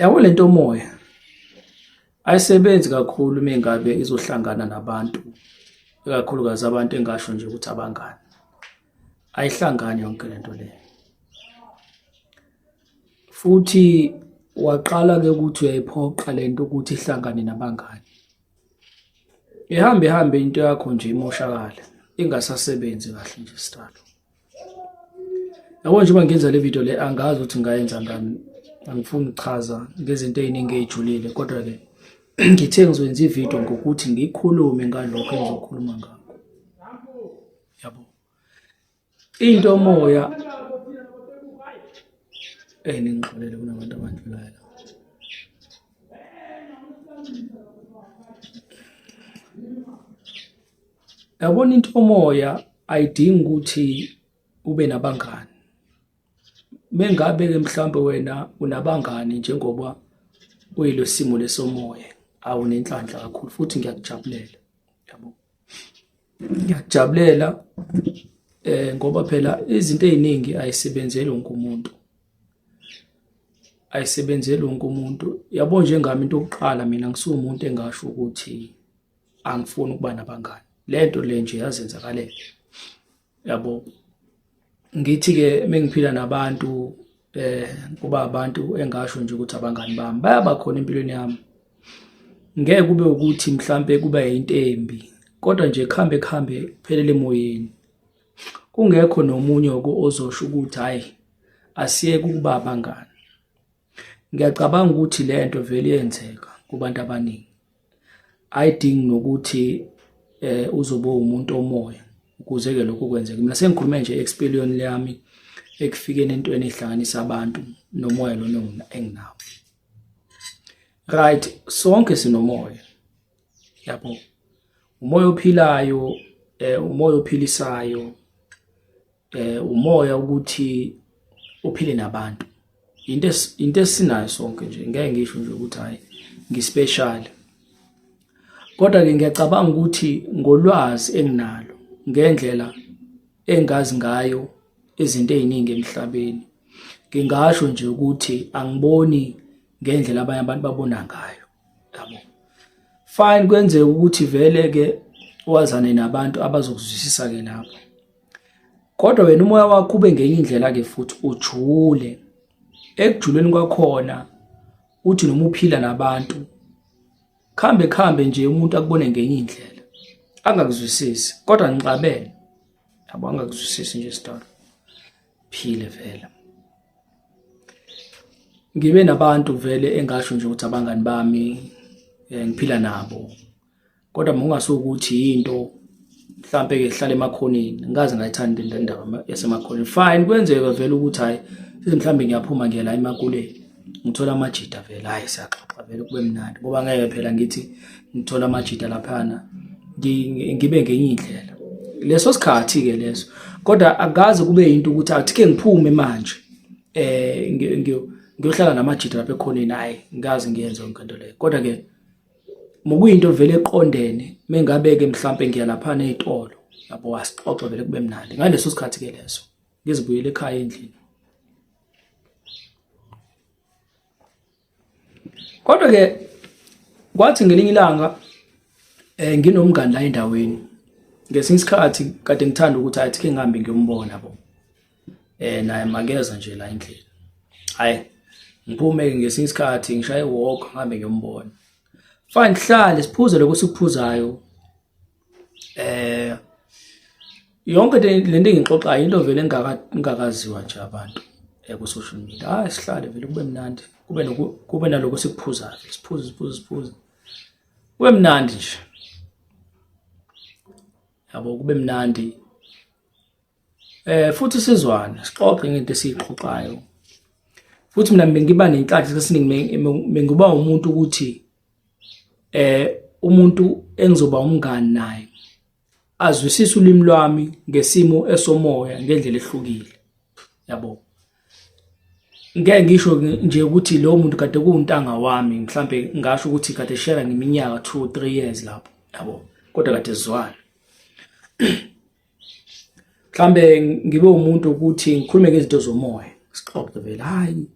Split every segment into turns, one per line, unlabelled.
Yabo lento moya ayisebenzi kakhulu uma ngabe izohlangana nabantu, ikakhulukazi abantu engasho nje ukuthi abangani. Ayihlangani yonke lento le. Futhi waqala-ke ukuthi uyayiphoqa lento ukuthi ihlangane nabangani. Ihambe ihambe into yakho nje imoshakale ingasasebenzi kahle nje sidalo. Yabo nje uma ngenza le video le angazi ukuthi ngayenza ngani, angifuni ukuchaza ngezinto ey'ningi ey'julile kodwa-ke ngithe ngizokwenza ividiyo ngokuthi ngikhulume ngalokho engizokhuluma ngakho. Yabo. Into moya eh ningixolele kunabantu abandlulayo la. Yabona into omoya ayidingi ukuthi ube nabangani. Mengabe-ke mhlawumbe wena unabangani njengoba uyilo simo lesomoya, awunenhlanhla kakhulu futhi ngiyakujabulela, yabo. Ngiyakujabulela eh ngoba phela izinto eziningi ayisebenzeli wonke umuntu. Ayisebenzeli wonke umuntu. Yabo njengami into yokuqala mina ngisuwumuntu engasho ukuthi angifuni ukuba nabangani. Lento le nje yazenzakalela. Yabo. Ngithi ke mengiphila nabantu eh kuba abantu engasho nje ukuthi abangani bami bayaba khona empilweni yami. Ngeke kube ukuthi mhlambe kuba into embi kodwa nje kuhambe kuhambe kuphelele emoyeni. Kungekho nomunye ozosho ukuthi hayi asiyeke ukuba abangani. Ngiyacabanga ukuthi le nto vele iyenzeka kubantu abaningi. Ayidingi nokuthi eh uzobe umuntu omoya ukuze-ke lokhu kwenzeke. Mina sengikhulume nje experience yami ekufikeni entweni ehlanganisa abantu nomoya lona enginawo. Right, sonke sinomoya. Yabo. Umoya ophilayo, eh umoya ophilisayo, eh umoya ukuthi uphile nabantu into into esinayo sonke nje ngeke ngisho nje ukuthi hayi ngispecial kodwa ke ngiyacabanga ukuthi ngolwazi enginalo ngendlela engazi ngayo izinto eziningi emhlabeni ngingasho nje ukuthi angiboni ngendlela abanye abantu babona ngayo yabo fine kwenzeka ukuthi vele ke wazane nabantu abazokuzwisisa ke lapho Kodwa wena umoya wakho ube ngenye indlela-ke futhi ujule. Ekujuleni kwakhona uthi noma uphila nabantu khambe khambe nje umuntu akubone ngenye indlela angakuzwisisi kodwa nixabene yabo angakuzwisisi nje sidalo phile vele ngibe nabantu vele engasho nje ukuthi abangani bami eh, ngiphila nabo Kodwa mungasukuthi yinto mhlampe ke ihlala emakhoneni ngikaze ngayithanda le ndaba yasemakhoneni fine kwenzeka vele ukuthi hayi sithi mhlambe ngiyaphuma ngiya la emakuleni ngithola amajita vele hayi siyaxoxa vele kube mnandi ngoba ngeke phela ngithi ngithola amajita laphana ngibe ngenye indlela leso sikhathi ke leso kodwa akaze kube into ukuthi athi ke ngiphume manje eh ngiyohlala namajita lapha ekhoneni hayi ngikaze ngiyenze yonke into leyo kodwa ke Mokuyinto vele eqondene mengabe-ke mhlampe ngiya laphana ey'tolo yabo asixoxe vele kube mnandi ngaleso sikhathi-ke leso ngizibuyele ekhaya endlini. Kodwa-ke kwathi ngelinye ilanga eh nginomngani la endaweni ngesinye isikhathi kade ngithanda ukuthi athi ke ngihambe ngiyombona bo eh naye makeza nje la endlini hayi ngiphume ngesinye isikhathi ngishaye walk ngihambe ngiyombona fine hlale siphuze lokho sikuphuzayo eh yonke lento engixoxayo into vele engakaziwa nje abantu eh, ku social media hayi sihlale vele kube mnandi kube noku kube naloko sikuphuzayo siphuze siphuze siphuze kube mnandi nje yabo kube mnandi Eh futhi sizwane sixoxe ngento esiyixoxayo. Futhi mina bengiba nenhlanhla esiningi bengiba umuntu ukuthi eh umuntu engizoba umngani naye azwisise ulimi lwami ngesimo esomoya ngendlela ehlukile. Yabo. Ngeke ngisho nje ukuthi lo muntu kade kuwuntanga wami mhlambe ngasho ukuthi kade share ngeminyaka 2 3 years lapho yabo kodwa kade sizwana. Mhlambe ngibe umuntu ukuthi ngikhulume ngezinto zomoya sixoxe vele hayi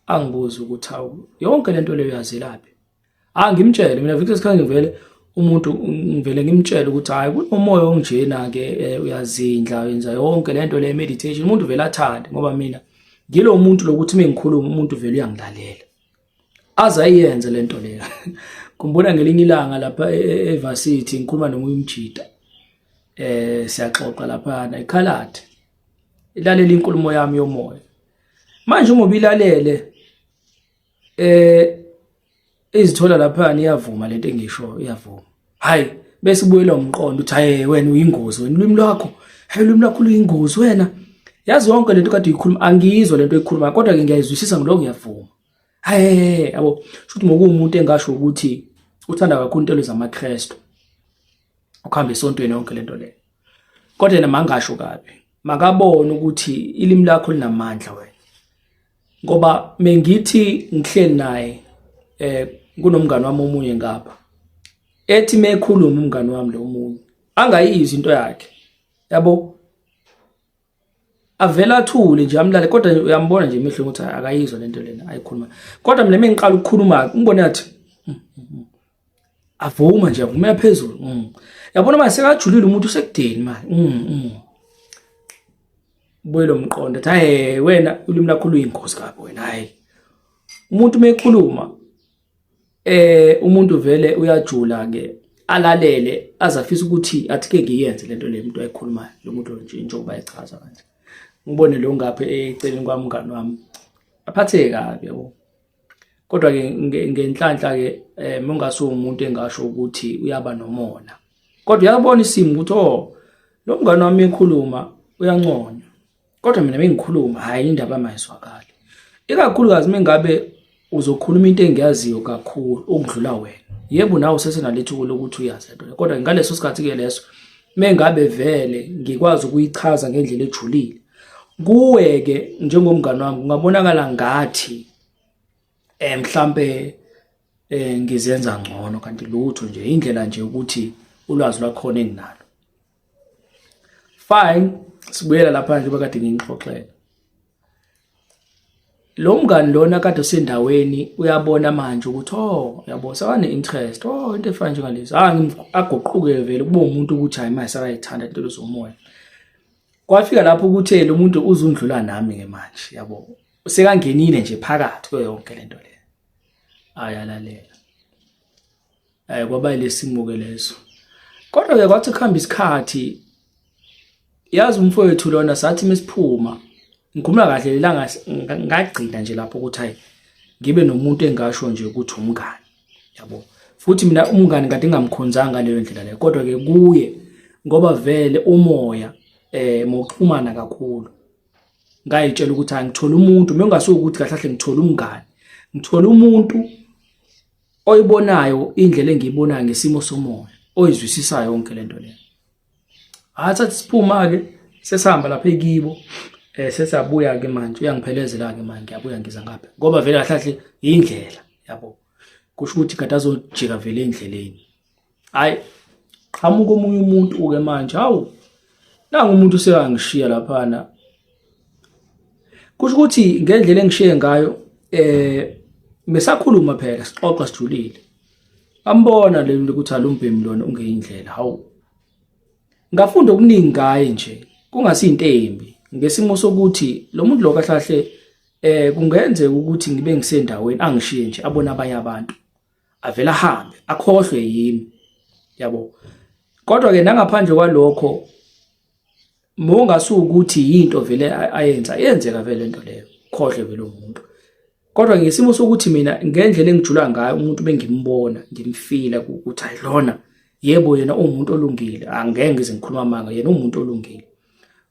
Angibuze ukuthi hawu, yonke lento leyo yazelaphi? Ah, ngimtshele mina Victor Sikhanye, ngivele umuntu ngivele ngimtshele ukuthi hayi, kunomoya onjena ke, uyazindla, wenza yonke lento le meditation, umuntu vele athande, ngoba mina ngilo muntu lokuthi mengikhuluma umuntu vele uyangilalela aze ayenze lento leyo. Khumbula ngelinye ilanga lapha e-varsity ngikhuluma nomunye umjida, siyaxoxa lapha ikhaladi ilalela inkulumo yami yomoya. Manje uma ubilalele izithola lapha, iyavuma lento engisho, iyavuma. Hayi, bese ubuyela umqondo uthi, hayi wena uyingozi wena, ulwimi lwakho, hayi, ulwimi lwakho luyingozi wena, yazi yonke lento kade uyikhuluma angiyizwa lento oyikhuluma, kodwa ke ngiyayizwisisa, ngiloko ngiyavuma. Hayi, yabo, shuthi ngokuwumuntu engasho ukuthi uthanda kakhulu intelo zamaKristu, ukuhamba esontweni, yonke lento leyo, kodwa yena mangasho kabi, makabone ukuthi ilimi lakho linamandla wena, ngoba mengithi ngihleli naye kunomngani wami omunye ngapha, ethi mekhuluma umngani wami lo munye angayizwa into yakhe, yabo, avela athule nje, amlale, kodwa uyambona nje emehlweni ukuthi akayizwa lento lena ayikhuluma. Kodwa mina mengiqala ukukhuluma, ngibone athi avuma nje, avumela phezulu. Yabona manje sekajulile umuntu, usekudeni manje, buye lo mqondo athi, hayi wena, ulimi lakho luyingozi kabi wena. Hayi, umuntu mekhuluma umuntu vele uyajula ke, alalele, azafisa ukuthi athi ke ngiyenze lento le umuntu ayikhulumayo, lo muntu nje njengoba echaza kanje. Ngibone lo ngapha eceleni kwami, umngani wami, aphatheke kabi, yabo. Kodwa ke ngenhlanhla ke mungasuka umuntu engasho ukuthi uyaba nomona, kodwa uyabona isimo ukuthi, oh, lo mngani wami ekhuluma uyanconywa, kodwa mina bengikhuluma, hayi, indaba mayizwakali, ikakhulukazi mengabe uzokhuluma into engiyaziyo kakhulu ukudlula wena. Yebo, nawe usesenalethuko lokuthi uyazi lento, kodwa ngaleso sikhathi ke leso mengabe vele ngikwazi ukuyichaza ngendlela ejulile kuwe ke njengomngani wami, kungabonakala ngathi mhlambe ngizenza ngcono, kanti lutho nje, indlela nje ukuthi ulwazi lwakhona enginalo. Fine, sibuyela lapha nje bakade ngingixoxela lo mngani lona kade usendaweni, uyabona manje ukuthi, oh, yabo, sekane interest, oh, into efana njengalezi. Ah, aguquke vele kube umuntu ukuthi hayi, manje sekayithanda into zomoya. Kwafika lapho ukuthi lo muntu uzundlula nami ke manje, yabo, sekangenile nje phakathi kuyo yonke lento le, ayalalela. Kwaba lesimo ke leso, kodwa ke kwathi kuhamba isikhathi, yazi umfowethu lona, sathi mesiphuma, ngikhuluma kahle lelanga ngagcina nje lapho ukuthi hayi, ngibe nomuntu engasho nje ukuthi umngani, yabo. Futhi mina umngani kade ngingamkhonzanga leyo ndlela leyo, kodwa ke kuye ngoba vele umoya moxhumana kakhulu, ngayitshela ukuthi angithola umuntu mengasuka ukuthi kahle kahle ngithola umngani, ngithola umuntu oyibonayo indlela engiyibonayo ngesimo somoya, oyizwisisayo yonke lento leyo. Hatha siphuma ke, sesihamba lapha ekibo, sesabuya ke manje, uyangiphelezela ke manje, ngiyabuya ngiza ngapha ngoba vele kahle kahle indlela, yabo, kusho ukuthi kade azojika vele endleleni. Hayi, qhamuka omunye umuntu ke manje, hawu, nangu umuntu useyangishiya laphana. Kusho ukuthi ngendlela engishiye ngayo, mesakhuluma phela, sixoxa sijulile, ambona le nto ukuthi alumbhemi lona ungeyindlela. Hawu, ngafunda okuningi ngaye nje, kungasinto embi, ngesimo sokuthi lo muntu lo kahle kahle kungenzeka ukuthi ngibe ngisendaweni, angishiye nje, abone abanye abantu, avela ahambe, akhohlwe yimi, yabo. Kodwa ke nangaphandle kwalokho, mongasukuthi yinto vele ayenza, yenzeka vele into leyo, khohlwe vele umuntu. Kodwa ngesimo sokuthi mina ngendlela engijula ngayo umuntu bengimbona, ngimfila ukuthi hayi lona, yebo, yena uwumuntu olungile, angeke ngize ngikhuluma amanga, yena uwumuntu olungile.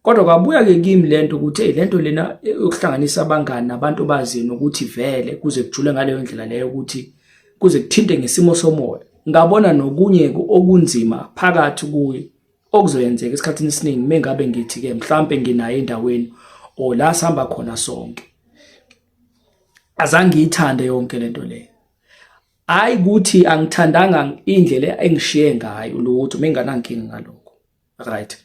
Kodwa kwabuya ke kimi lento ukuthi hey, lento lena yokuhlanganisa abangani nabantu baziyo, nokuthi vele kuze kujule ngaleyo ndlela leyo, ukuthi kuze kuthinte ngesimo somoya, ngabona nokunye okunzima phakathi kuye okuzoyenzeka esikhathini esiningi mengabe ngithi ke mhlambe nginaye endaweni or la sihamba khona sonke. Azange ngiyithande yonke lento le. Hayi ukuthi angithandanga indlela engishiye ngayo, lutho, menganankinga ngalokho, right?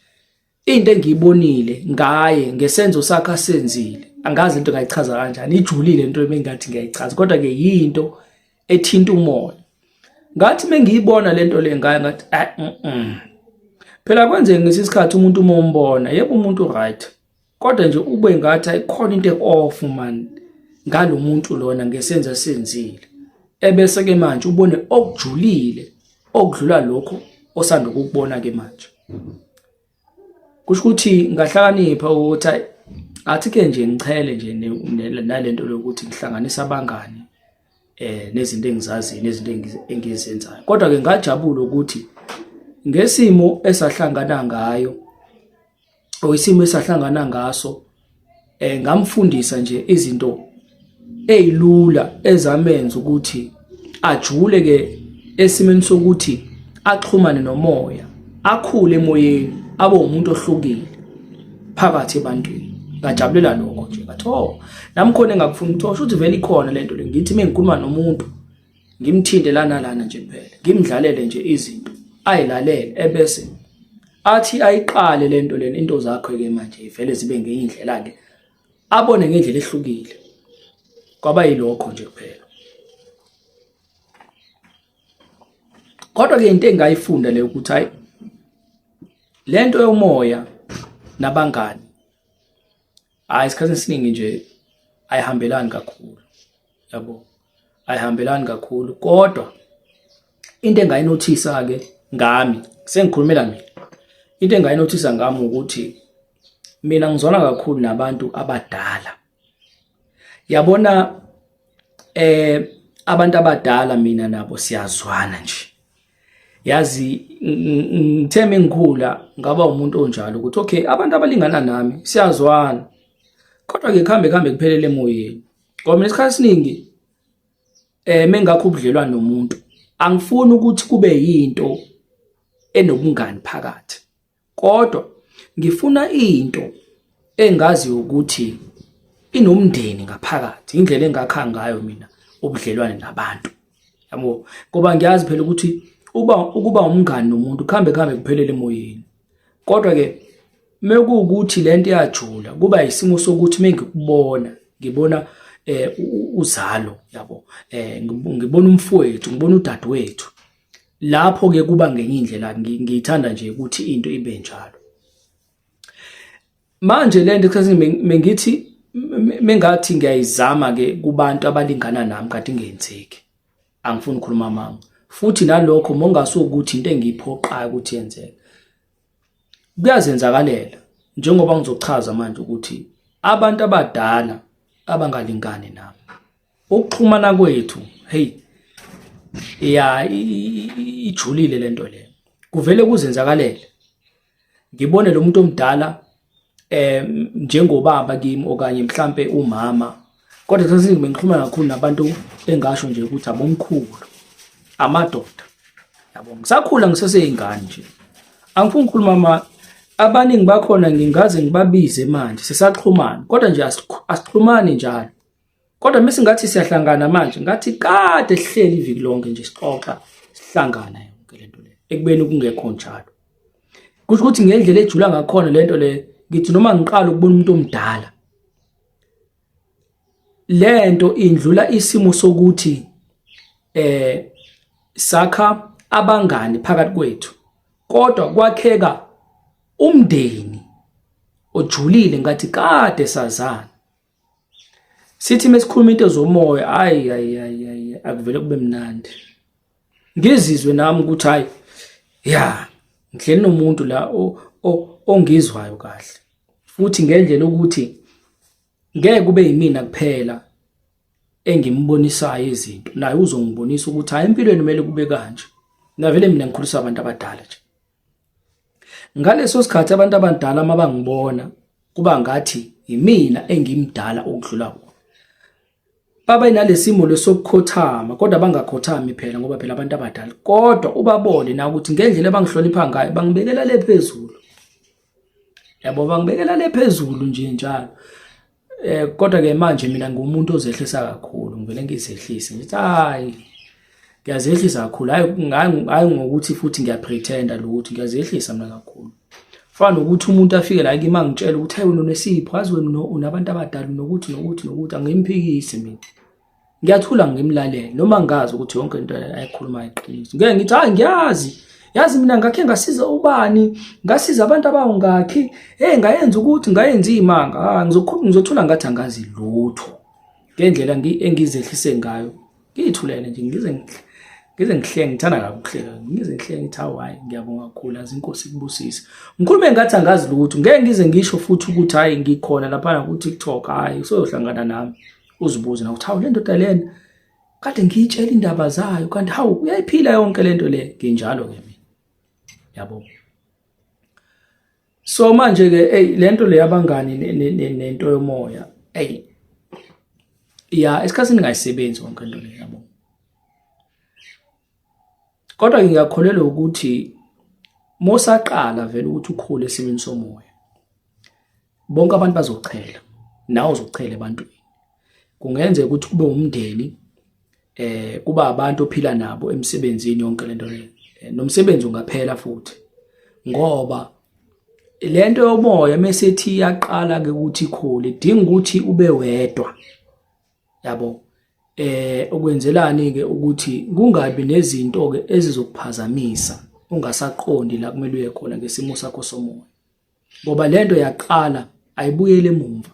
Into engiyibonile ngaye ngesenzo sakhe asenzile Angazi into ngayichaza kanjani, ijulile into ebengathi ngiyayichaza, kodwa ke yinto ethinta umoya. Ngathi mengiyibona lento le ngayo ngathi ah, Phela kwenzeke ngesikhathi umuntu uma umbona, yebo umuntu right, kodwa nje ube ngathi ayikhona into off man ngalomuntu lona ngesenza senzile. Ebese ke manje ubone okujulile okudlula lokho osanda ukukubona ke manje. Kusho ukuthi ngahlakanipha ukuthi athi ke nje ngichele nje nalento lokuthi ngihlanganise abangani nezinto engizaziyo nezinto engizenzayo. Kodwa ke ngajabula ukuthi ngesimo esahlangana ngayo or isimo esahlangana ngaso ngamfundisa nje izinto ezilula ezamenza ukuthi ajule ke esimeni sokuthi axhumane nomoya, akhule emoyeni, abe umuntu ohlukile phakathi ebantwini. Ngajabulela lokho nje, ngathi oh, nami khona engakufuna ukuthi osho ukuthi vele ikhona lento le. Ngithi mengikhuluma nomuntu ngimthinte lana lana nje kuphela, ngimdlalele nje izinto ayilalele, ebese athi ayiqale lento lena, into zakho ke manje ivele zibe ngenye indlela ke, abone ngendlela ehlukile. Kwaba yilokho nje kuphela. Kodwa ke into engayifunda le ukuthi hayi, lento yomoya nabangani, hayi isikhathi esiningi nje ayihambelani kakhulu, yabo, ayihambelani kakhulu. Kodwa into engayinothisa ke ngami, sengikhulumela mina, into engayinothisa ngami ukuthi mina ngizwana kakhulu nabantu abadala. Yabona abantu abadala mina nabo siyazwana nje. Yazi ngithe mengikhula ngaba umuntu onjalo ukuthi okay, abantu abalingana nami siyazwana, kodwa ke kuhambe kuhambe kuphelele emoyeni. Ngoba mina isikhathi esiningi mengakho ubudlelwano nomuntu, angifuni ukuthi kube yinto enobungani phakathi, kodwa ngifuna into engaziyo ukuthi inomndeni ngaphakathi, indlela engakha ngayo mina ubudlelwane nabantu, yabo. Ngoba ngiyazi phela ukuthi ukuba umngani nomuntu kuhambe kuhambe kuphelele emoyeni. Kodwa ke mekuwukuthi lento iyajula, kuba isimo sokuthi mengikubona ngibona uzalo, yabo, ngibona umfowethu, ngibona udadewethu, lapho ke kuba ngenye indlela. Ngiyithanda nje ukuthi into ibe njalo. Manje lento esikhathini mengithi mengathi ngiyayizama ke kubantu abalingana nami, kanti ingenzeki. Angifuni ukukhuluma amanga, futhi nalokho mongasukuthi into engiyiphoqayo ukuthi yenzeke, kuyazenzakalela. Njengoba ngizochaza manje ukuthi abantu abadala abangalingani nami, ukuxhumana kwethu, hey ya, ijulile lento le. Kuvele kuzenzakalele ngibone lo muntu omdala njengobaba kimi okanye mhlambe umama, kodwa sesingime ngikhuluma kakhulu nabantu engasho nje ukuthi abomkhulu, amadoda, yabo. Ngisakhula ngiseseyingane nje, angifuni ukukhuluma ma abaningi bakhona ngingaze ngibabize manje sisaxhumana, kodwa nje asixhumani njalo. Kodwa mesingathi siyahlangana manje, ngathi kade sihleli iviki lonke nje sixoxa, sihlangana yonke lento le, ekubeni kungekho njalo. Kusho ukuthi ngendlela ejula ngakhona lento le, ngithi noma ngiqala ukubona umuntu omdala, lento indlula isimo sokuthi sakha abangani phakathi kwethu, kodwa kwakheka umndeni ojulile ngathi kade sazana. Sithi mesikhuluma into zomoya, hayi hayi hayi, akuvele kube mnandi. Ngizizwe nami ukuthi hayi ya, ngihleli nomuntu la ongizwayo kahle, futhi ngendlela ukuthi ngeke kube yimina kuphela engimbonisayo izinto, naye uzongibonisa ukuthi hayi empilweni kumele kube kanje. Navele mina ngikhulisa abantu abadala nje. Ngaleso sikhathi abantu abadala mabangibona kuba ngathi yimina engimdala ukudlula bona. Baba nalesimo lesokukhothama, kodwa bangakhothami phela ngoba phela abantu abadala, kodwa ubabone na ukuthi ngendlela abangihlonipha ngayo bangibekela le phezulu, yabo, bangibekela le phezulu nje njalo. Kodwa ke manje mina ngumuntu ozehlisa kakhulu, ngivele ngizehlise ngithi hayi ngiyazehlisa kakhulu, hayi hayi ngokuthi futhi ngiyapretenda lokuthi ngiyazehlisa mina kakhulu. Fana nokuthi umuntu afike la kimi angitshele ukuthi hey wena unesipho, yazi wena unabantu abadala nokuthi nokuthi nokuthi, angimphikisi mina. Ngiyathula ngimlalele noma ngazi ukuthi yonke into ayikhuluma iqiniso. Ngeke ngithi hayi ngiyazi. Yazi mina ngakhe ngasiza ubani, ngasiza abantu abawungakhi, hey ngayenza ukuthi ngayenza imanga. Ah ngizothula ngathi angazi lutho. Ngendlela engizehlise ngayo. Ngiyithulele nje ngize ngize ngihleke ngithanda kabi ukuhleka ngize ngihleke ngithi hawu hayi ngiyabonga kakhulu azi inkosi ikubusise ngikhulume ngathi angazi lutho ngeke ngize ngisho futhi ukuthi hayi ngikhona laphana ku-TikTok hayi usoyohlangana nami uzibuze na ukuthi hawu le ndoda lena kade ngiyitshela indaba zayo kanti hawu uyayiphila yonke lento le nginjalo ke mina yabo. So manje ke hey lento le yabangani nento yomoya hey ya esikhathini ngayisebenzi yonke into le yabo. Kodwa ngiyakholelwa ukuthi mosaqala vele ukuthi ukhule esimeni somoya bonke abantu bazochela nawe uzochela ebantwini. Kungenzeka ukuthi kube umndeni kuba abantu ophila nabo emsebenzini yonke lento le, nomsebenzi ungaphela futhi ngoba lento yomoya mesethi iyaqala ke ukuthi ikhule idinga ukuthi ube wedwa yabo. Ukwenzelani ke ukuthi kungabi nezinto ke ezizokuphazamisa ungasaqondi la kumele uye khona ngesimo sakho somoya, ngoba lento yaqala ayibuyele emumva,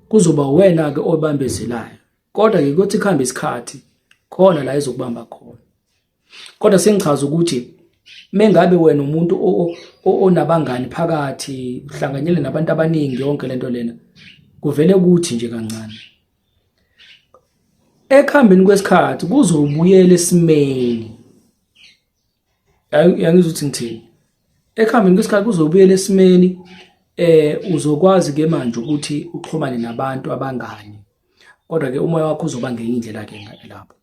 kuzoba wena ke obambezelayo. Kodwa ke kuthi kuhambe isikhathi khona la izokubamba khona. Kodwa sengichaza ukuthi mengabe wena umuntu onabangani phakathi uhlanganyele nabantu abaningi yonke lento lena kuvele kuthi nje kancane ekuhambeni kwesikhathi kuzobuyela esimeni. Yangizwa ukuthi ngithini? Ekuhambeni kwesikhathi kuzobuyela esimeni, uzokwazi ke manje ukuthi uxhumane nabantu abangani, kodwa ke umoya wakho uzoba ngenye indlela ke lapho.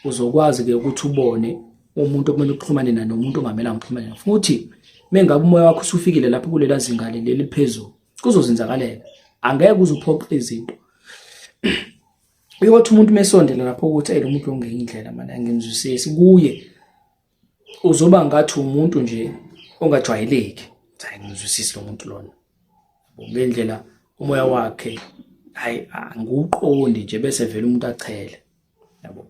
Uzokwazi ke ukuthi ubone umuntu okumele uxhumane naye nomuntu ongamelanga uxhumane naye. Futhi mengabe umoya wakho usufikile lapho kulela zinga leli eliphezulu kuzozenzakalela, angeke uze uphoqe izinto. Uyothi umuntu mesondela lapho ukuthi ey lo muntu ongenye indlela manje angimzwisisi kuye, uzoba ngathi umuntu nje ongajwayeleki, hayi ngizwisisi lo muntu lona ngendlela umoya wakhe hayi angiwuqondi nje, bese vele umuntu achele yabo,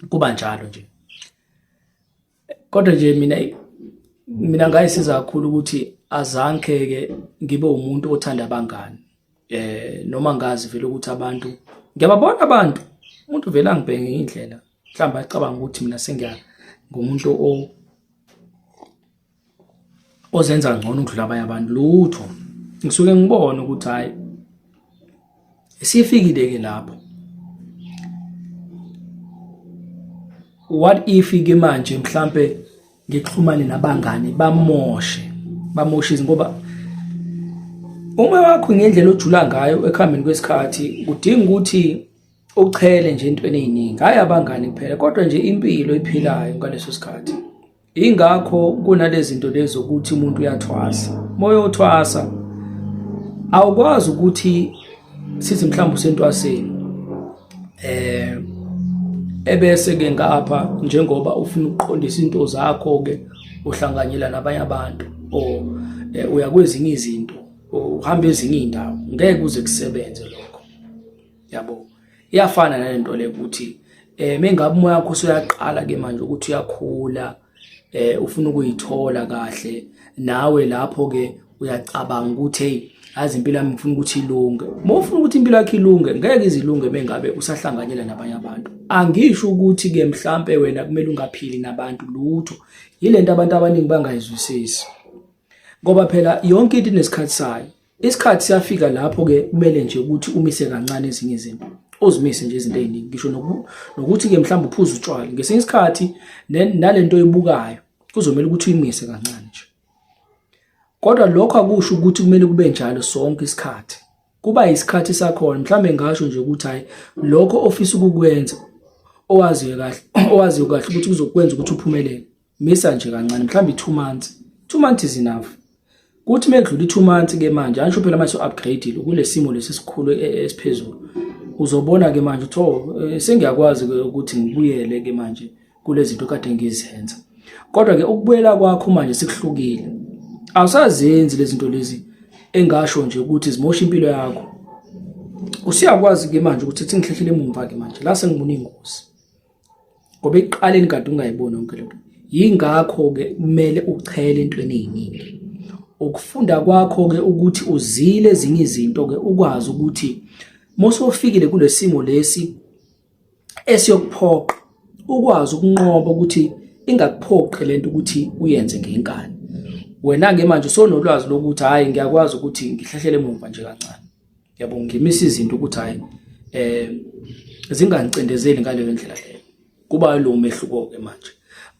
kuba njalo nje. Kodwa nje mina ngayisiza kakhulu ukuthi azange ke ngibe umuntu othanda abangani, noma ngazi vele ukuthi abantu ngiyababona abantu, umuntu vele angibheke indlela mhlawumbe acabanga ukuthi mina sengiya ngumuntu ozenza ngcono ukudlula abanye abantu. Lutho, ngisuke ngibone ukuthi hayi sifikile ke lapho. What if ke manje mhlambe ngixhumane nabangani bamoshe bamoshe ngoba uma wakho ngendlela ojula ngayo ekuhambeni kwesikhathi kudinga ukuthi uchele nje entweni eziningi, hayi abangani kuphela kodwa nje impilo ephilayo ngaleso sikhathi. Ingakho kunalezi zinto lezi ukuthi umuntu uyathwasa, moya othwasa awukwazi ukuthi sithi mhlawumbe usentwaseni ebese ke ngapha njengoba ufuna ukuqondisa into zakho ke uhlanganyela nabanye abantu or uya kwezinye izinto uhamba ezinye indawo, ngeke kuze kusebenze lokho yabo. Iyafana nalento le ukuthi mengabe umoya wakho usuyaqala ke manje ukuthi uyakhula, ufuna ukuyithola kahle nawe lapho ke uyacabanga ukuthi hey yazi impilo yami ngifuna ukuthi ilunge. Uma ufuna ukuthi impilo yakho ilunge ngeke izilunge mengabe usahlanganyela nabanye abantu. Angisho ukuthi ke mhlambe wena kumele ungaphili nabantu, lutho. Yilento abantu abaningi bangayizwisisi, ngoba phela yonke into inesikhathi sayo. Isikhathi siyafika lapho ke kumele nje ukuthi umise kancane ezinye izinto, uzimise nje izinto eziningi, ngisho nokuthi ke mhlawumbe uphuze utshwala ngesinye isikhathi nalento oyibukayo kuzomela ukuthi uyimise kancane nje. Kodwa lokho akusho ukuthi kumele kube njalo sonke isikhathi, kuba isikhathi sakhona. Mhlawumbe ngasho nje ukuthi hayi lokho ofisa ukukwenza owaziyo kahle owaziyo kahle ukuthi kuzokwenza ukuthi uphumelele, misa nje kancane mhlawumbe 2 months. 2 months is enough. Kuthi mekudlula i2 months ke manje angisho phela manje upgrade kulesimo lesi esikhulu esiphezulu, uzobona ke manje uthi oh sengiyakwazi ke ukuthi ngibuyele ke manje kulezi zinto kade ngizenza. Kodwa ke ukubuyela kwakho manje sekuhlukile. Awusazenzi lezi zinto lezi engasho nje ukuthi zimosha impilo yakho. Usuyakwazi ke manje ukuthi thi ngihlehlele emumva ke manje la sengibona ingozi. Ngoba ekuqaleni kade ungayiboni yonke lento. Yingakho ke kumele uchele entweni eziningi. Ukufunda kwakho ke ukuthi uzile ezinye izinto ke ukwazi ukuthi mosofikile kulesimo lesi esiyokuphoqa ukwazi ukunqoba ukuthi ingakuphoqi lento ukuthi uyenze ngenkani. Wena-ke manje usonolwazi lokuthi hhayi ngiyakwazi ukuthi ngihlehlele emumva nje kancane. Yabo ngimisa izinto ukuthi hhayi zingangicindezeli ngaleyo ndlela leyo. Kuba lo mehluko-ke manje.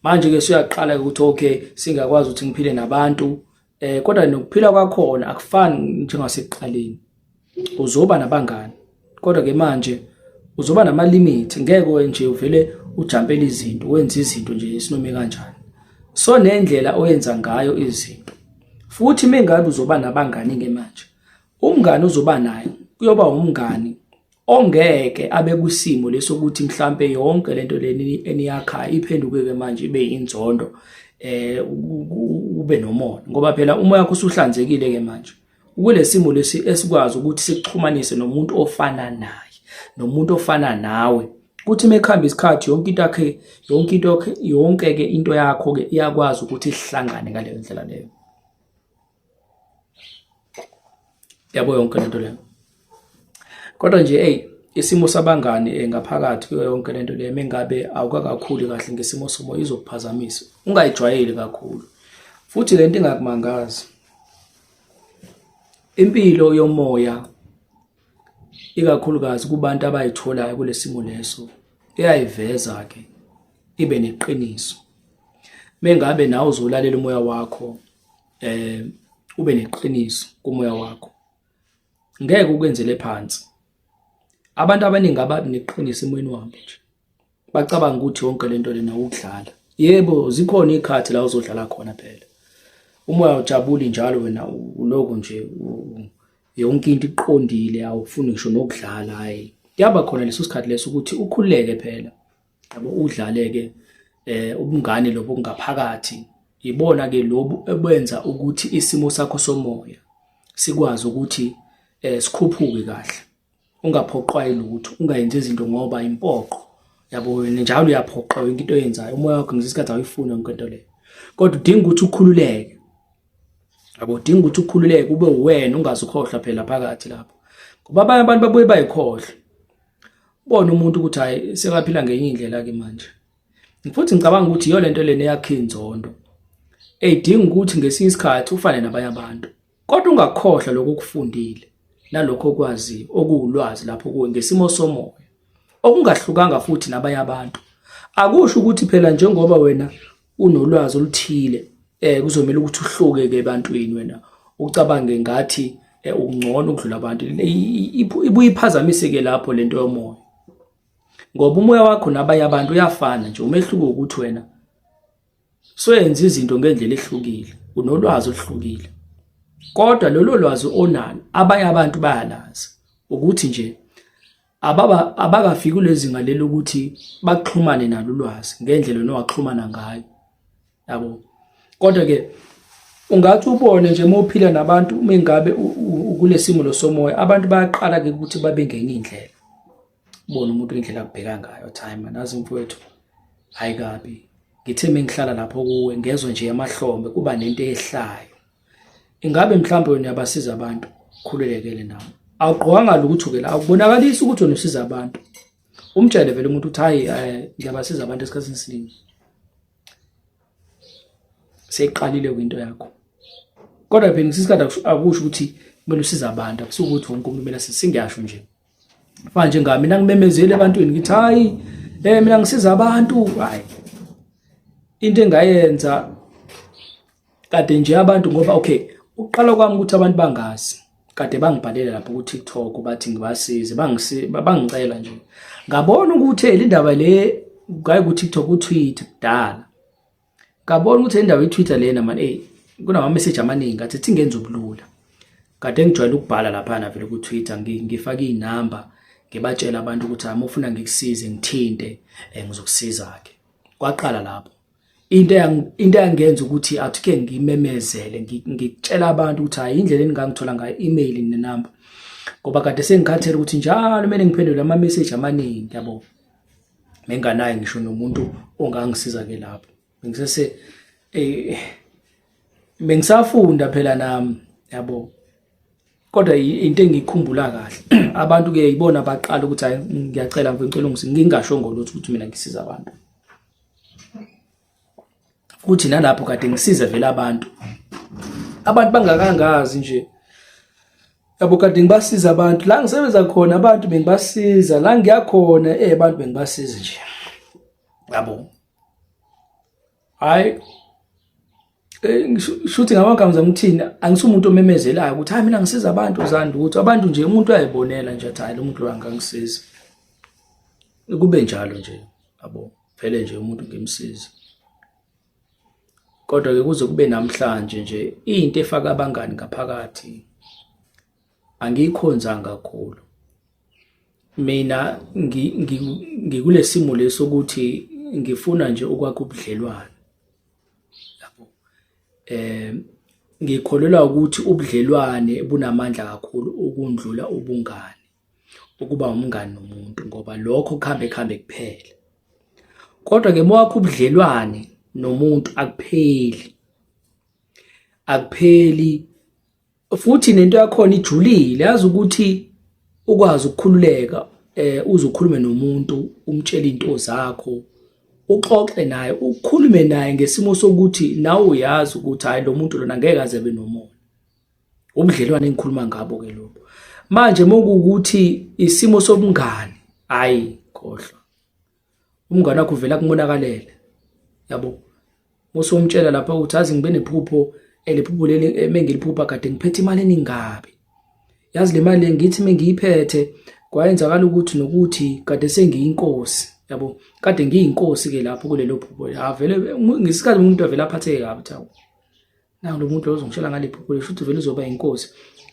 Manje-ke suyaqala-ke ukuthi okay singakwazi ukuthi ngiphile nabantu kodwa nokuphila kwakhona akufani njengasekuqaleni. Uzoba nabangani kodwa ke manje uzoba nama-limit, ngeke nje uvele ujampele izinto wenze izinto nje isinome kanjani. So nendlela oyenza ngayo izinto futhi mengabe uzoba nabangani ke manje, umngani uzoba naye kuyoba umngani ongeke abe kwisimo lesokuthi mhlambe yonke lento leni eniyakhayo iphenduke ke manje ibe inzondo, ube nomona, ngoba phela umoya wakho usuhlanzekile ke manje. Kulesimo lesi esikwazi ukuthi sikuxhumanise nomuntu ofana naye, nomuntu ofana nawe. Kuthi mekuhamba isikhathi yonke into yakhe, yonke into yonke ke into yakho ke iyakwazi ukuthi ihlangane ngaleyo ndlela leyo. Yabo yonke lento leyo. Kodwa nje hey isimo sabangani ngaphakathi kuyo yonke lento leyo mengabe awukakakhuli kahle ngesimo somoya izokuphazamisa. Ungayijwayeli kakhulu. Futhi lento ingakumangazi. Impilo yomoya ikakhulukazi kubantu abayitholayo kulesimo leso iyayiveza ke ibe neqiniso. Mengabe nawe uzolalela umoya wakho ube neqiniso kumoya wakho, ngeke ukwenzele phansi. Abantu abaningi ababi neqiniso emoyeni wabo nje, bacabanga ukuthi yonke lento lena ukudlala. Yebo, zikhona izikhathi la uzodlala khona phela, umoya ujabuli njalo, wena uloko nje yonke into iqondile, awufuni ngisho nokudlala. Hayi, kuyaba khona leso sikhathi leso ukuthi ukhululeke phela, yabo, udlale-ke ubungane lobu okungaphakathi. Ibona ke lobu ebenza ukuthi isimo sakho somoya sikwazi ukuthi sikhuphuke kahle, ungaphoqwa yilutho, ungayenzi izinto ngoba impoqo. Yabo, wena njalo uyaphoqa yonke into oyenzayo, umoya wakho ngesikhathi awuyifuni yonke into leyo, kodwa udinga ukuthi ukhululeke. Yabo, udinga ukuthi ukhululeke ube uwena, ungazukhohlwa phela phakathi lapho, ngoba abanye abantu babuye bayikhohlwe. Bona umuntu ukuthi hayi sekaphila ngenye indlela ke manje. Futhi ngicabanga ukuthi iyo lento lena eyakha inzondo, eyidinga ukuthi ngesinye isikhathi ufane nabanye abantu, kodwa ungakhohlwa lokho okufundile nalokho okwaziyo okuwulwazi lapho kuwe ngesimo somoya, okungahlukanga futhi nabanye abantu. Akusho ukuthi phela njengoba wena unolwazi oluthile kuzomela ukuthi uhluke ke ebantwini, wena ucabange ngathi ungcono ukudlula abantu. Ibuye iphazamise ke lapho lento yomoya, ngoba umoya wakho nabanye abantu uyafana nje, umehluko ukuthi wena soyenza izinto ngendlela ehlukile, unolwazi oluhlukile, kodwa lolo lwazi onalo abanye abantu bayalazi, ukuthi nje abakafiki kulezinga leli ukuthi baxhumane nalo ulwazi ngendlela nowaxhumana ngayo, yabo. Kodwa ke ungathi ubone nje uma uphila nabantu, uma ngabe ukulesimo losomoya, abantu bayaqala ke ukuthi babe ngenye indlela. Ubone umuntu indlela akubheka ngayo, time nazi mfowethu, hayi kabi, ngithe mengihlala lapho kuwe ngezwe nje amahlombe kuba nento ehlayo. Ingabe mhlawumbe wena uyabasiza abantu? Khululekele nawe, awugqokanga lutho ke la, awubonakalisi ukuthi wena usiza abantu. Umtshele vele umuntu ukuthi hayi ngiyabasiza abantu esikhathini esiningi. Seyiqalile kwinto yakho. Kodwa phela ngesikhathi akusho ukuthi kumele usize abantu, akusukuthi wonke umuntu kumele singiyasho nje. Manje njengami mina ngimemezele ebantwini ngithi hayi mina ngisiza abantu, hayi into engayenza kade nje abantu, ngoba okay ukuqala kwami ukuthi abantu bangazi, kade bangibhalela lapho ku TikTok bathi ngibasize, bangicela nje, ngabona ukuthi le ndaba le ngayi ku TikTok, ku Twitter kudala, ngabona ukuthi indaba ye-Twitter lena man, kunama message amaningi, ngathi thi ngenza ubulula. Kade ngijwayele ukubhala lapha vele ku Twitter, ngifaka inamba ngibatshela abantu ukuthi uma ufuna ngikusize ngithinte, ngizokusiza ke. Kwaqala lapho. Into into eyangenza ukuthi athi ke ngimemezele ngitshela abantu ukuthi hayi indlela eningangithola ngayo email nenumber ngoba kade sengikhathele ukuthi njalo kumele ngiphendule ama message amaningi yabo. Menganaye ngisho nomuntu ongangisiza ke lapho. Ngisese eh bengisafunda phela nami yabo. Kodwa into engikhumbula kahle abantu ke ibona baqala ukuthi hayi ngiyacela ngicela ungisize ngingasho ngolutho ukuthi mina ngisiza abantu. Futhi nalapho kade ngisize vele abantu. Abantu bangakangazi nje. Yabo kade ngibasiza abantu la ngisebenza khona abantu bengibasiza la ngiyakhona eh abantu bengibasiza nje. Yabo. Hayi eh, shuthi ngamagama zami ukuthini angisumuntu omemezelayo ukuthi hayi mina ngisiza abantu zandi ukuthi abantu nje umuntu uyayibonela nje athi hayi lo muntu lo angangisiza kube njalo nje yabo vele nje umuntu ngimsiza kodwa ke kuze kube namhlanje nje into efaka abangani ngaphakathi angiyikhonzanga kakhulu mina ngikulesimo leso ukuthi ngifuna nje ukwakha ubudlelwano yabo. Eh ngikholelwa ukuthi ubudlelwane bunamandla kakhulu ukundlula ubungani, ukuba umngani nomuntu ngoba lokho kuhambe kuhambe kuphele. Kodwa-ke uma wakha ubudlelwane nomuntu akupheli, akupheli futhi nento yakhona ijulile yazi ukuthi ukwazi ukukhululeka eh uze ukhulume nomuntu umtshele into zakho uxoxe naye ukhulume naye ngesimo sokuthi nawe uyazi ukuthi hayi lo muntu lona ngeke aze abe nomona. Ubudlelwane engikhuluma ngabo ke lobo. Manje mokuwukuthi isimo sobungani hayi khohlwa. Umngane wakho uvela kumonakalele yabo. Usumtshela lapha ukuthi azi ngibe nephupho eliphupho leli emengiliphupha kade ngiphethe imali eningabi. Yazi le mali ngithi mengiyiphethe kwayenzakala ukuthi nokuthi kade sengiyinkosi yabo. Kade ngiyinkosi ke lapho kulelo phupho. Avele ngesikhathi umuntu avele aphatheke kabi thawu. Nangu lo muntu ozongitshela ngale phupho lesho ukuthi vele uzoba inkosi.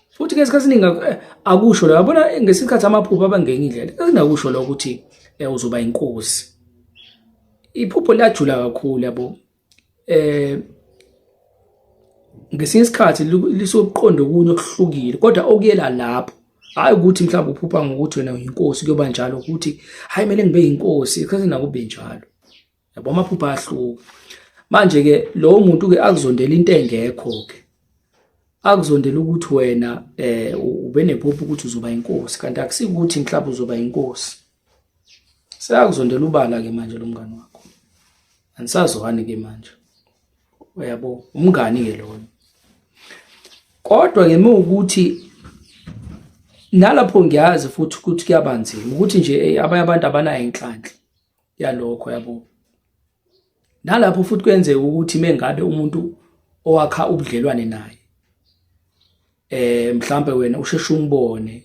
Futhi ke isikhathi esiningi eh, akusho lo yabona eh, ngesikhathi amaphupho abangenye indlela. Esingakusho lo ukuthi eh, uzoba inkosi. Iphupho liyajula kakhulu yabo. Eh ngesinye isikhathi lisuqonda okunye okuhlukile kodwa okuyela lapho hayi ukuthi mhlawumbe uphupha ngokuthi wena uyinkosi kuyoba njalo ukuthi hayi kumele ngibe yinkosi isikhathi nakube njalo yabo amaphupho ayahluka manje ke lowo muntu ke akuzondela into engekho ke akuzondela ukuthi wena eh ube nephupho ukuthi uzoba inkosi kanti akusikuthi mhlawumbe uzoba inkosi seyakuzondela ubala ke manje lo mngani wakho anisazwani ke manje uyabo umngani ke loyo kodwa ke mewukuthi nalapho ngiyazi futhi ukuthi kuyabanzima ukuthi nje abanye abantu abanayo inhlanhla yalokho yabo. Nalapho futhi kuyenzeka ukuthi mengabe umuntu owakha ubudlelwane naye eh mhlambe wena usheshe umbone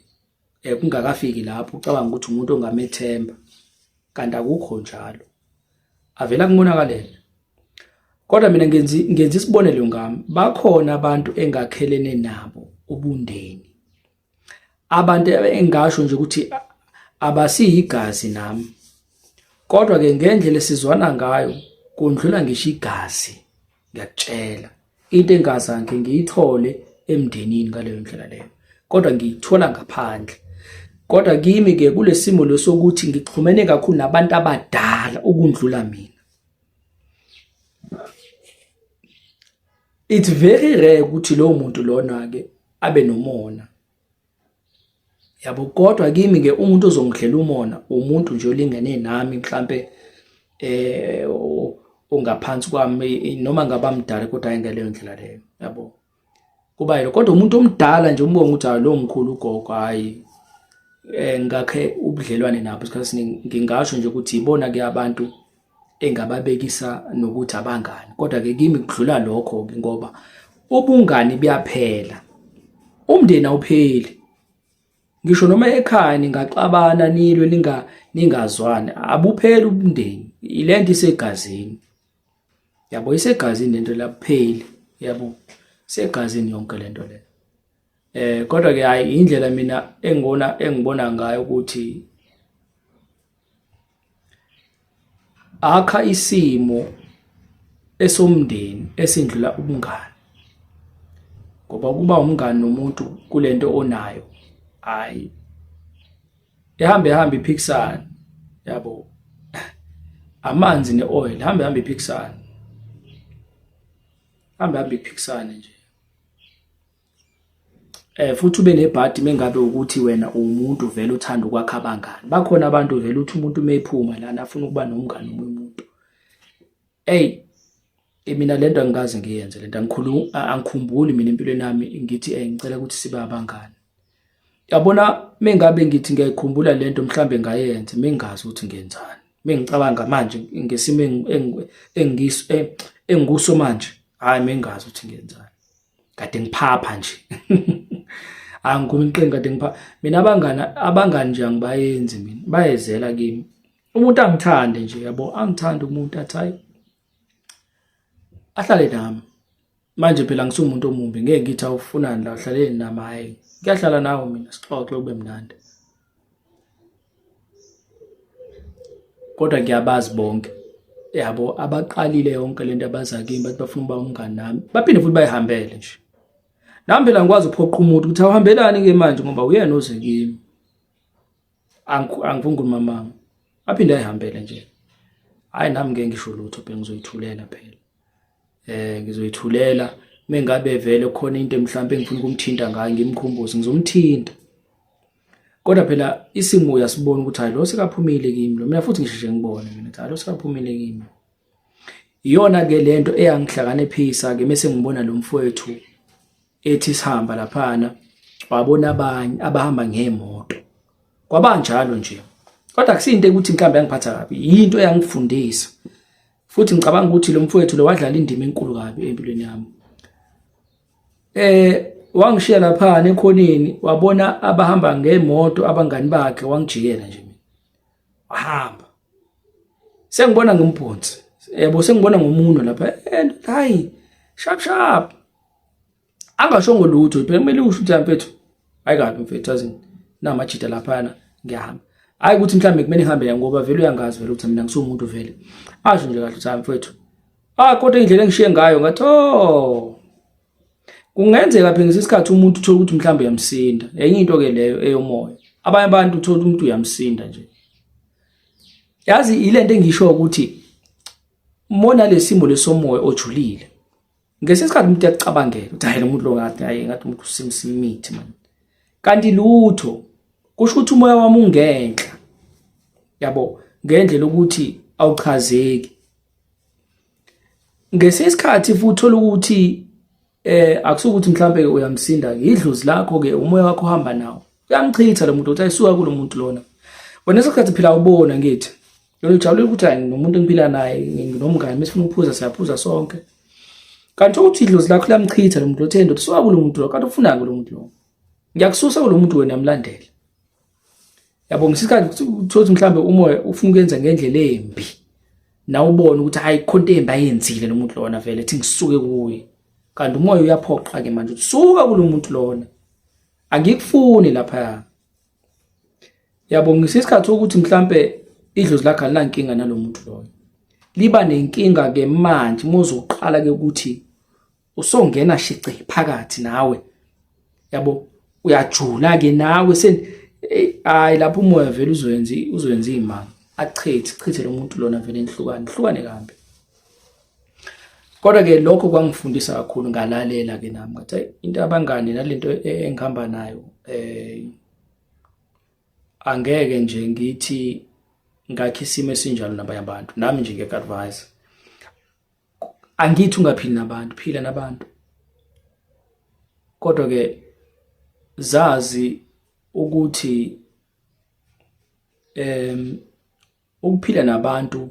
eh kungakafiki lapho ucabanga ukuthi umuntu ongamethemba kanti akukho njalo avela kumonakalela kodwa mina ngenzi ngenza isibonelo ngami bakhona abantu engakhelene nabo ubundeni Abantu engasho nje ukuthi abasiyigazi nami. Kodwa ke ngendlela esizwana ngayo kundlula ngisho igazi ngiyakutshela. Into engazange ngiyithole emndenini ngaleyo ndlela leyo. Kodwa ngiyithola ngaphandle. Kodwa kimi ke kulesimo lesokuthi ngixhumene kakhulu nabantu abadala ukundlula mina. It's very rare ukuthi lowo muntu lona ke abe nomona. Yabo kodwa kimi ke umuntu ozongidlela umona umuntu nje olingene nami mhlambe eh ongaphansi kwami noma ngaba mdala kodwa hayi ngaleyo ndlela leyo yabo. Kuba yilo kodwa umuntu omdala nje umbonga ukuthi hayi lo mkhulu ugogo hayi eh ngakhe ubudlelwane nabo isikhathi esiningi ngingasho nje ukuthi ibona ke abantu engababekisa nokuthi abangani kodwa ke kimi kudlula lokho ke ngoba ubungani buyaphela umndeni awupheli ngisho noma ekhaya ningaxabana nilwe ninga ningazwani abupheli umndeni ilento isegazini yabo isegazini lento lapheli yabo isegazini yonke lento le eh kodwa ke hayi indlela mina engibona engibona ngayo ukuthi akha isimo esomndeni esindlula ubungani. Ngoba ukuba umngani nomuntu kulento onayo, hayi, ihambe ihambe iphikisane, yabo, amanzi ne-oil, hambe hambe iphikisane, hambe hambe iphikisane nje. Futhi ube nebhadi mengabe ukuthi wena uwumuntu vele uthanda ukwakha abangani. Bakhona abantu vele uthi umuntu uma ephuma lana afuna ukuba nomngani omunye umuntu. Eyi, mina lento angikaze ngiyenze lento, angikhulumi, angikhumbuli mina empilweni yami ngithi ngicela ukuthi sibe abangani. Yabona mengabe ngithi ngiyayikhumbula lento mhlambe ngayenza mengazi ukuthi ngiyenzani. Mengicabanga manje ngesimo engikuso manje, hhayi mengazi ukuthi ngiyenzani. Kade ngiphapha nje. Angikhulumi iqiniso, kade ngipha mina abangani, abangani nje angibayenzi mina, bayezela kimi. Umuntu angithande nje, yabo, angithande umuntu athi hayi ahlale nami. Manje phela ngisumuntu omumbi, ngeke ngithi awufunani la uhlaleni nami, hhayi ngiyahlala nawe mina sixoxe kube mnandi. Kodwa ngiyabazi bonke, yabo, abaqalile yonke lento abaza kimi bathi bafuna ukuba umngani nami, baphinde futhi bayihambele nje. Nami phela ngikwazi ukuphoqa umuntu ukuthi awuhambelani ke manje ngoba uyena oze kimi. Angifuni ukuluma mama. Aphinde ayihambele nje. Hayi nami ngeke ngisho lutho phela, ngizoyithulela phela. Ngizoyithulela mengabe vele khona into mhlawumbe engifuna ukumthinta ngayo ngimkhumbuze, ngizomthinta. Kodwa phela isimo uyasibona ukuthi hayi lo sekaphumile kimi lo, mina futhi ngisheshe ngibone mina ukuthi hayi lo sekaphumile kimi. Iyona ke lento eyangihlakaniphisa ke mase ngibona lo mfowethu ethi sihamba laphana, wabona abanye abahamba ngemoto. Kwabanjalo nje. Kodwa akusinto ukuthi mhlawumbe yangiphatha kabi, yinto eyangifundisa. Futhi ngicabanga ukuthi lo mfowethu lo wadlala indima enkulu kabi empilweni yami. Wangishiya lapha ekhoneni, wabona abahamba ngemoto abangani bakhe, wangijikela nje mina. Wahamba. Sengibona ngimbhonsi. Yabo, sengibona ngomunwe lapha. Hayi, sharp sharp. Angashongo lutho, phela kumele usho ukuthi mfethu, hayi kabi mfethu, azi namajita laphana ngiyahamba. Hayi ukuthi mhlambe kumele ngihambe ngoba vele uyangazi vele ukuthi mina ngisumuntu vele. Asho nje kahle ukuthi hayi mfethu. Ah, kodwa indlela engishiye ngayo ngathi oh. Kungenzeka phela ngesikhathi umuntu uthola ukuthi mhlambe uyamsinda. Enye into ke leyo eyomoya. Abanye abantu uthola umuntu uyamsinda nje. Yazi ilento engisho ukuthi mona lesimo lesomoya ojulile. Ngesikhathi umuntu uyacabangela ukuthi hayi lo muntu lo ngathi hayi ngathi umuntu usimsimithi man. Kanti lutho, kusho ukuthi umoya wami ungenhla. Yabo, ngendlela ukuthi awuchazeki. Ngesikhathi futhi uthola ukuthi akusukuthi mhlambe uyamsinda, idlozi lakho ke umoya wakho uhamba nawo. Uyamchitha lo muntu uthi ayisuka kulo muntu lona. Wena esikhathi phela ubona ngithi yona ujabule ukuthi hayi nomuntu engiphila naye nginomngane mesifuna ukuphuza siyaphuza sonke. Kanti uthi idlozi lakho liyamchitha lo muntu othe ndoda suka kulo muntu lo, kanti ufunani kulo muntu lo? Ngiyakususa kulo muntu wena uyamlandela. Yabo, ngesikhathi uthola mhlambe umoya ufuna ukuyenza ngendlela embi. Nawe ubone ukuthi hayi khona into embi ayenzile lo muntu lona vele ethi ngisuke kuye. Kanti umoya uyaphoqa ke manje suka kulo muntu lona. Angikufuni lapha. Yabo, ngesikhathi ukuthi mhlambe idlozi lakhe alinankinga nalomuntu loyo. Liba nenkinga ke manje muzoqala ke ukuthi usongena shici phakathi nawe. Yabo, uyajula ke nawe sen hayi lapho umoya vele uzoyenza imali. Achithe, chithe lo muntu lona vele nihlukane, nihlukane kambi. Kodwa ke lokho kwangifundisa kakhulu, ngalalela ke nami ngathi into abangani nalento engihamba nayo angeke nje ngithi ngakhe isimo esinjalo nabanye abantu. Nami nje ngiyaku-advise, angithi ungaphili nabantu, phila nabantu, kodwa ke zazi ukuthi ukuphila nabantu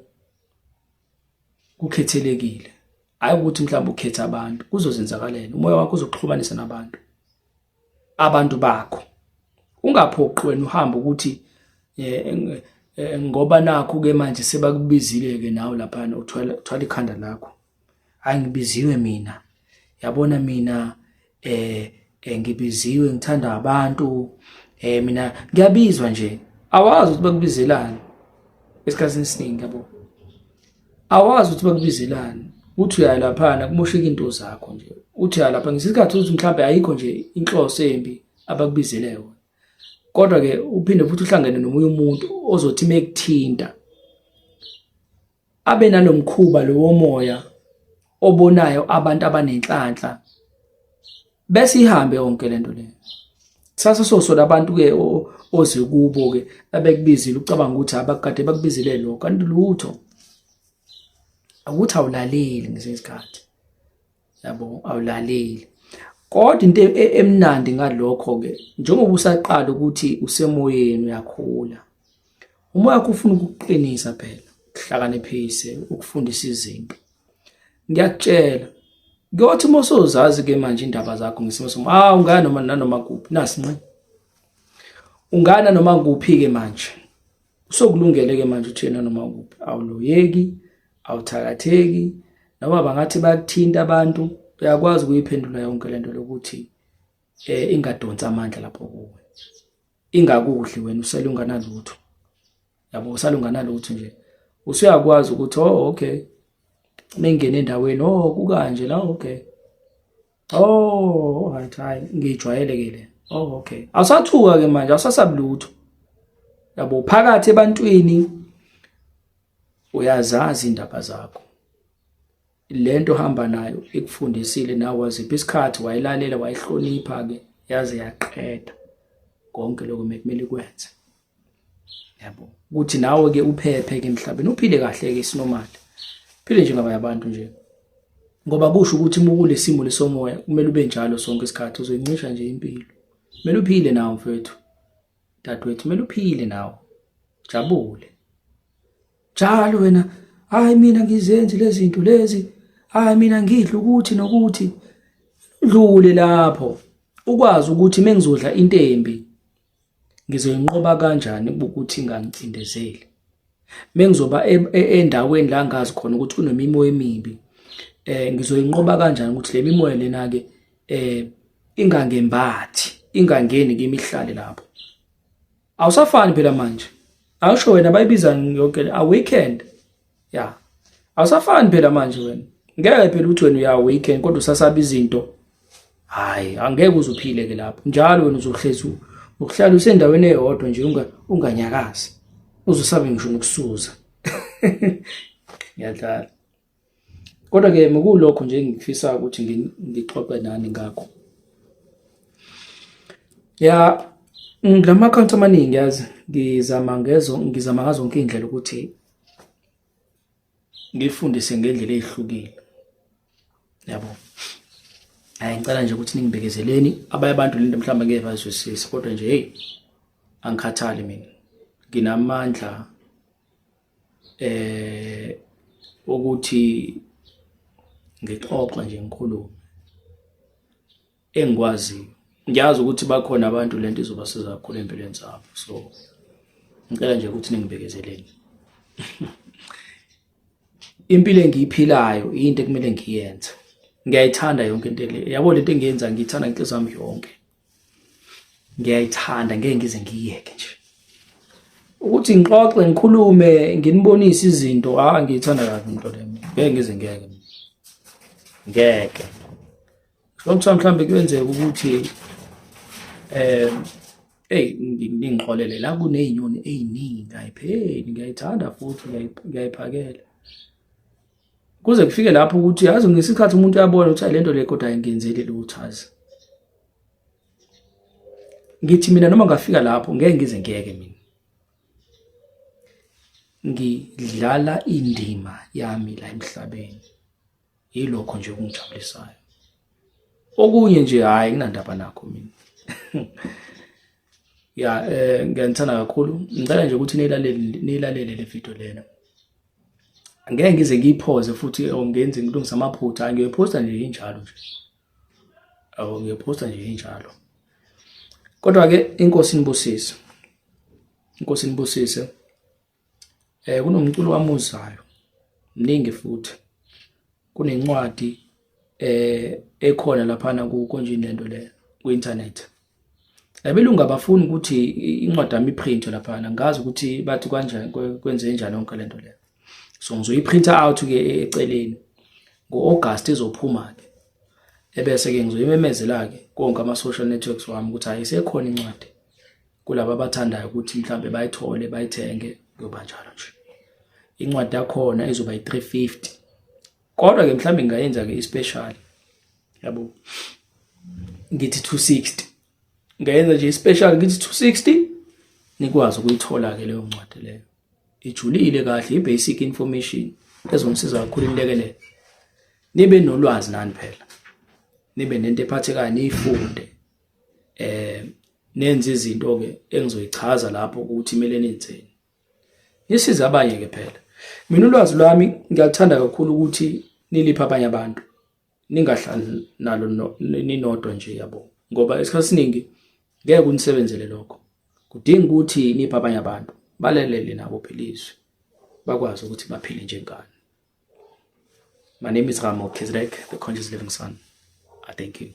kukhethelekile. Hayi ukuthi mhlawumbe ukhetha abantu, kuzozenzakalela. Umoya wakho uzokuxhumanisa nabantu, abantu bakho. Ungaphoqi wena uhambe ukuthi ngoba nakho ke manje sebakubizile ke nawe lapha uthwala ikhanda lakho. Hayi ngibiziwe mina, yabona mina ngibiziwe, ngithanda abantu, mina ngiyabizwa nje. Awazi ukuthi bakubizelani esikhathini esiningi, yabo. Awazi ukuthi bakubizelani. Uthi uya laphana kumosheka into zakho nje. Uthi uya lapha ngesikhathi uthi mhlawumbe ayikho nje inhloso embi abakubizele yona. Kodwa ke uphinde futhi uhlangene nomunye umuntu ozothi mekuthinta abe nalomkhuba lowomoya obonayo abantu abanenhlanhla bese ihambe yonke lento leyo. Kusasa sosola abantu ke oze kubo ke abekubizile ucabanga ukuthi abakade bakubizile lo kanti lutho. Ukuthi awulaleli ngesinye isikhathi. Yabo awulaleli. Kodwa into emnandi ngalokho ke njengoba usaqala ukuthi usemoyeni uyakhula. Umoya wakho ufuna ukukuqinisa phela, ukuhlakaniphise, ukufundisa izinto. Ngiyakutshela kuyothi uma usuzazi ke manje indaba zakho ngesimo somoya, ah ungaya noma nanoma kuphi, nasi nqi. Ungana noma kuphi ke manje. Usokulungele ke manje uthi yena noma kuphi, awuloyeki, awuthakatheki, noma bangathi bakuthinta abantu, uyakwazi ukuyiphendula yonke lento lokuthi ingadonsi amandla lapho kuwe. Ingakudli wena usele unganalutho. Yabo usale unganalutho nje. Usuyakwazi ukuthi oh okay. Mengene endaweni oh kukanje la okay. Oh right hayi ngijwayele ke le. Oh okay. Awusathuka ke manje awusasabi lutho. Yabo phakathi ebantwini uyazazi indaba zakho. Lento hamba nayo ikufundisile nawe wazipha isikhathi wayilalela wayihlonipha ke yaze yaqeda konke lokho mekumele ikwenze. Yabo ukuthi nawe ke uphephe ke emhlabeni uphile kahle ke isinomali. Phile njengabanye abantu nje. Ngoba kusho ukuthi uma kulesimo lesomoya kumele ube njalo sonke isikhathi uzoyincisha nje impilo. Kumele uphile nawe mfethu. Dadewethu kumele uphile nawe. Jabule. Njalo wena hayi mina ngizenzi lezi zinto lezi. Hayi mina ngidla ukuthi nokuthi. Udlule lapho. Ukwazi ukuthi mengizodla into embi ngizoyinqoba kanjani ukuthi ingangicindezeli. Mengizoba endaweni la ngazi khona ukuthi kunemimoya emibi ngizoyinqoba kanjani ukuthi le mimoya lena ke ingangembathi, ingangeni kimi ihlale lapho. Awusafani phela manje. Awusho wena bayibiza yonke le awakened. Ya. Awusafani phela manje wena. Ngeke phela uthi wena uya awaken kodwa usasaba izinto. Hayi, angeke uze uphile ke lapho. Njalo wena uzohlezi ukuhlala usendaweni eyodwa nje unganyakazi. Uzosabe ngisho nokusuza. Ngiyadlala. Kodwa ke mukulokho nje ngifisa ukuthi ngixoxe nani ngakho. Ya ngilama accounts amaningi yazi ngizama ngezo ngizama ngazo zonke indlela ukuthi ngifundise ngendlela ezihlukile. Yabo. Hayi ngicela nje ukuthi ningibekezeleni abanye abantu lento mhlawumbe ngeke bazwisise kodwa nje hey angikhathali mina. Nginamandla ukuthi ngixoxe nje ngikhulume engikwaziyo. Ngiyazi ukuthi bakhona abantu lento izobasiza kakhulu empilweni zabo. So ngicela nje ukuthi ningibekezeleni. Impilo engiyiphilayo into ekumele ngiyenze. Ngiyayithanda yonke into le. Yabo lento engiyenza ngiyithanda ngenhliziyo yami yonke. Ngiyayithanda ngeke ngize ngiyiyeke nje. Ukuthi ngixoxe ngikhulume nginibonise izinto ah ngiyithanda kabi into le. Ngeke ngize ngiyeke. Ngeke. Lokuthiwa mhlawumbe kuyenzeka ukuthi hey ningixolele la kunezinyoni eziningi ayipheli ngiyayithanda futhi ngiyayiphakela. Kuze kufike lapho ukuthi yazi ngesikhathi umuntu uyabona ukuthi lento le kodwa ayingenzeli lutho azi. Ngithi mina noma ngafika lapho ngeke ngize ngiyeke mina. Ngidlala indima yami la emhlabeni. Yilokho nje okungijabulisayo. Okunye nje hayi nginandaba nakho mina. Ya ngiyanithanda kakhulu. Ngicela nje ukuthi niyilalele le video lena. Angeke ngize ngiyiphoze futhi ngenze ngilungise amaphutha, ngiyoyiphosta nje injalo nje. Awu ngiyophosta nje injalo. Kodwa ke inkosi inibusise. Inkosi inibusise. Kunomculo wamuzayo. Mningi futhi. Kunencwadi ekhona laphana ku konje lento le ku internet. Abelungu abafuni ukuthi incwadi yami iprintwe laphana. Ngazi ukuthi bathi kanjani kwenze njani yonke lento le. So ngizoyiprinta out ke eceleni. Ngo-August izophuma ke. Ebese ke ngizoyimemezela ke konke ama social networks wami ukuthi ayisekhona incwadi kulabo abathandayo ukuthi mhlambe bayithole bayithenge, kuyoba njalo nje. Incwadi yakhona izoba yi-350, kodwa ke mhlambe ngingayenza ke i-special, yabo, ngithi 260. Ngenza nje i-special, ngithi 260, nikwazi ukuyithola ke leyo ncwadi leyo. Ijulile kahle, i-basic information ezonisiza kakhulu, inilekelele nibe nolwazi nani phela, nibe nento ephathekayo, niyifunde, nenze izinto ke engizoyichaza lapho ukuthi kumele nenzeni, nisize abanye ke phela. Mina ulwazi lwami ngiyaluthanda kakhulu ukuthi niliphe abanye abantu, ningahlali nalo ninodwa nje, yabo, ngoba isikhathi esiningi ngeke kunisebenzele lokho. Kudinga ukuthi niphe abanye abantu balelele nabo phela izwi, bakwazi ukuthi baphile njengani. My name is Ramo Kizrek, the Conscious Living Son. I thank you.